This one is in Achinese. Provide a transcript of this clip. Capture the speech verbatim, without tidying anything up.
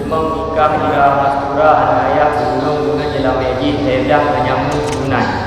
Limong nikah Ira Mastura aneuk ayah, geuduek-duek geuneuk jeulamé jih, Haidah Anyamu Brunei.